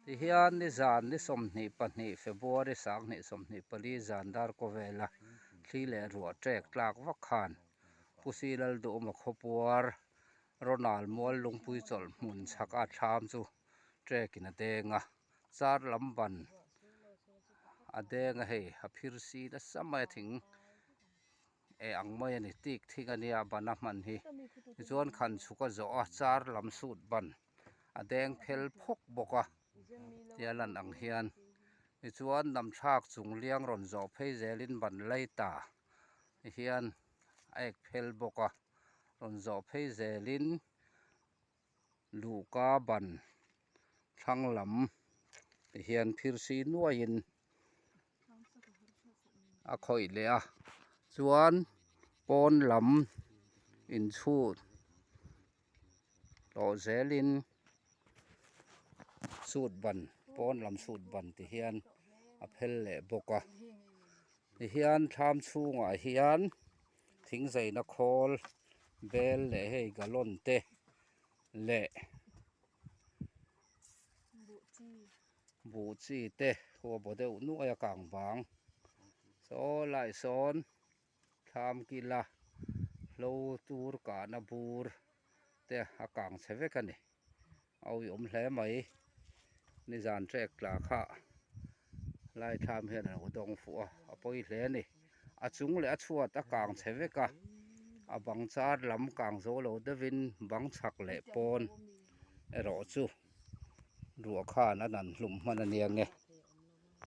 Tihian nizan ni 22 February 2024 zan dar kawvela thli leh ruah ṭek tlak vak khan Pu Si Lalduhawma khawpuar Ronald Mual Lungpui chawlh hmun chhak a thlam chu ṭekin a deng a, char lam ban a deng a hei a phir si nasa mai a thing eh ang mai a ni tik thing a nia ban a hman hi tichuan khan chhuk a zawh a char lam sut ban a deng phel phawk bawk a tia lan ang hian tichuan namthlak chung liang rawn zawh phei zelin ban lai ta hian a ek phel bawk a rawn zawh phei zelin luhka ban thlang lam ti hian phirsi nuaiin a khawih leh a chuan pawn lam inchhut tawh zelin sut ban pawn lam sut ban ti hian a phel leh bawk a tihian thlam chhungah hian thingzaina khawl bel leh hei galon te leh buh chi te khu a baw deuh nuai a kang vang saw lai sawn thlam kila hlo tur kahna bur te a kang chhe vek a ni a uiawm hle mai nizan trek tla kha lai thlam hian a lo dawng fuh a a pawi hle a ni a chung leh a chhuat a kang chhe vek a a bang char lam kang zo lo deuhin bang chhak leh pawn erawh chu ruah khan a nan hlum hman a nia nge.